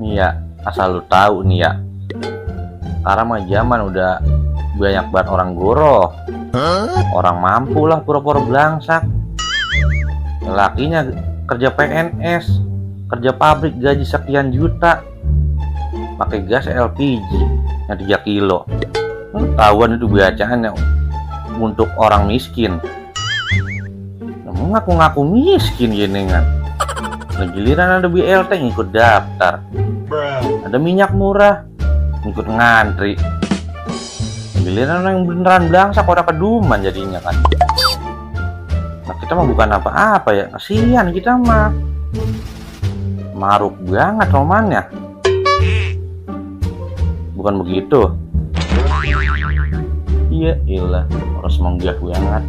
Iya, asal lu tahu nih ya. Sekarang mah zaman udah banyak banget orang goroh. Orang mampu lah pura-pura belangsak. Lakinya kerja PNS, kerja pabrik gaji sekian juta, pakai gas LPG yang 3 kilo. Tahuan itu bacaannya untuk orang miskin. Ngaku-ngaku miskin gini kan. Giliran ada BLT ngikut daftar, ada minyak murah ngikut ngantri. Giliran yang beneran belangsak orang keduman jadinya kan. Nah kita mah bukan apa-apa ya, kasihan kita mah. Maruk banget romannya. Bukan begitu? Iya ilah, harus menggah banget.